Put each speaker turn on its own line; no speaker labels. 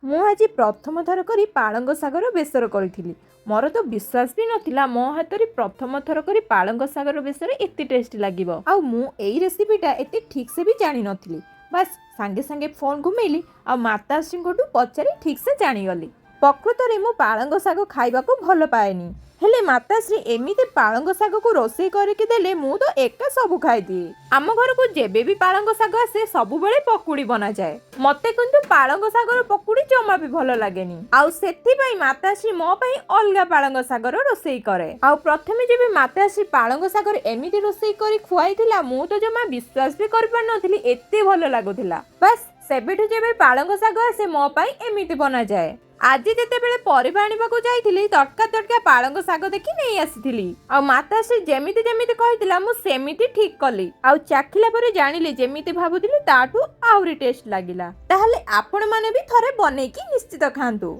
ମୁଁ ଆଜି ପ୍ରଥମ ଥର କରି ପାଳଙ୍ଗ ଶାଗର ବେସର କରିଥିଲି। ମୋର ତ ବିଶ୍ୱାସ ବି ନଥିଲା, ମୋ ହାତରେ ପ୍ରଥମ ଥର କରି ପାଳଙ୍ଗ ଶାଗର ବେସର ଏତେ ଟେଷ୍ଟ ଲାଗିବ। ଆଉ ମୁଁ ଏଇ ରେସିପିଟା ଏତେ ଠିକ୍ସେ ବି ଜାଣିନଥିଲି। ବାସ୍, ସାଙ୍ଗେ ସାଙ୍ଗେ ଫୋନ୍ ଘୁମେଇଲି ଆଉ ମାତାଶ୍ରୀଙ୍କଠୁ ପଚାରି ଠିକ୍ସେ ଜାଣିଗଲି। ପ୍ରକୃତରେ ମୁଁ ପାଳଙ୍ଗ ଶାଗ ଖାଇବାକୁ ଭଲ ପାଏନି, ହେଲେ ମାତାଶ୍ରୀ ଏମିତି ପାଳଙ୍ଗ ଶାଗକୁ ରୋଷେଇ କରିକି ଦେଲେ ମୁଁ ତ ଏକା ସବୁ ଖାଇଦିଏ। ଆମ ଘରକୁ ଯେବେ ବି ପାଳଙ୍ଗ ଶାଗ ଆସେ, ସବୁବେଳେ ପକୁଡ଼ି ବନାଯାଏ। ମତେ କିନ୍ତୁ ପାଳଙ୍ଗ ଶାଗର ପକୁଡ଼ି ଜମା ବି ଭଲ ଲାଗେନି। ଆଉ ସେଥିପାଇଁ ମାତାଶ୍ରୀ ମୋ ପାଇଁ ଅଲଗା ପାଳଙ୍ଗ ଶାଗର ରୋଷେଇ କରେ। ଆଉ ପ୍ରଥମେ ଯେବେ ମାତାଶ୍ରୀ ପାଳଙ୍ଗ ଶାଗର ଏମିତି ରୋଷେଇ କରି ଖୁଆଇଥିଲା, ମୁଁ ତ ଜମା ବିଶ୍ୱାସ ବି କରିପାରୁନଥିଲି, ଏତେ ଭଲ ଲାଗୁଥିଲା। ବାସ୍, ସେବେଠୁ ଯେବେ ପାଳଙ୍ଗ ଶାଗ ଆସେ, ମୋ ପାଇଁ ଏମିତି ବନାଯାଏ। ଆଜି ଯେତେବେଳେ ପରିବା ଆଣିବାକୁ ଯାଇଥିଲି, ତଟକା ତଟକା ପାଳଙ୍ଗ ଶାଗ ଦେଖି ନେଇ ଆସିଥିଲି। ଆଉ ମାତାଶ୍ରୀ ଯେମିତି ଯେମିତି କହିଥିଲା, ମୁଁ ସେମିତି ଠିକ କଲି। ଆଉ ଚାଖିଲା ପରେ ଜାଣିଲି, ଯେମିତି ଭାବୁଥିଲି ତାଠୁ ଆହୁରି ଟେଷ୍ଟ ଲାଗିଲା। ତାହେଲେ ଆପଣମାନେ ବି ଥରେ ବନେଇକି ନିଶ୍ଚିତ ଖାଆନ୍ତୁ।